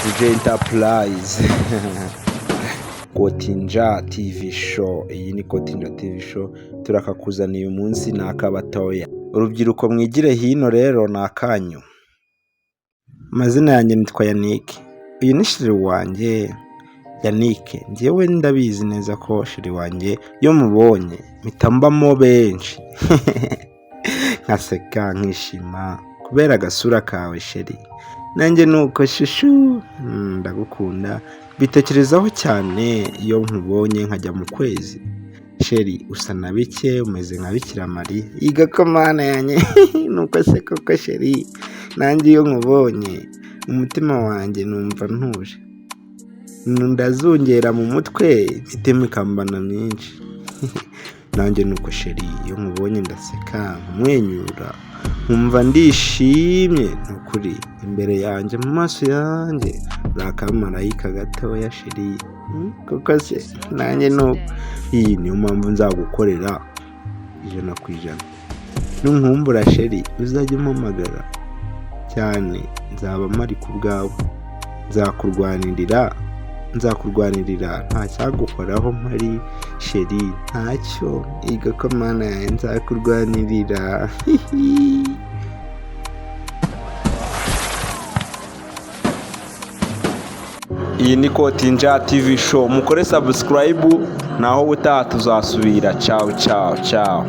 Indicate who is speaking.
Speaker 1: DJ Enterprise, Kotinja TV Show. Iyi ni Kotinja TV Show, turakakuzaniye uyu munsi, ni ak'abatoya. Urubyiruko mwigire hino rero, ni akanyu. Amazina yanjye nitwa Yannick. Uyu ni chéri wanjye Yannick. Njyewe ndabizi neza ko chéri wanjye iyo mubonye mpita mbamo benshi, nkaseka, nkishima kubera agasura kawe, chéri. Nanjye nuko, chouchou, ndagukunda, mbitekerezaho cyane. Iyo nkubonye nkajya mu kwezi. Chéri, usa na bike, umeze nka Bikira Mariya. Yiga ko Mana yanjye, nuko se koko, chéri, nanjye iyo nkubonye umutima wanjye numva ntuje, ndazungera mu mutwe, imitima ikambana myinshi. Nanjye nuko, chéri, iyo nkubonye ndaseka, nkamwenyura, nkumva ndishimye. Ni ukuri, imbere yanjye, mu maso yanjye uri akamarayika gatoya, chéri. Koko se, nanjye nuko. Iyi niyo mpamvu nzagukorera 100%. Nunkumbura, chéri, uzajye umpamagara cyane, nzaba mpari ku bwawe, nzakurwanirira, nzakurwanirira, nta cyagukoraho mpari, chéri, ntacyo. Iga ko Mana yanjye, nzakurwanirira. Iyi ni Kotinja TV Show, mukore subscribe, naho ubutaha tuzasubira. Ciao, ciao, ciao.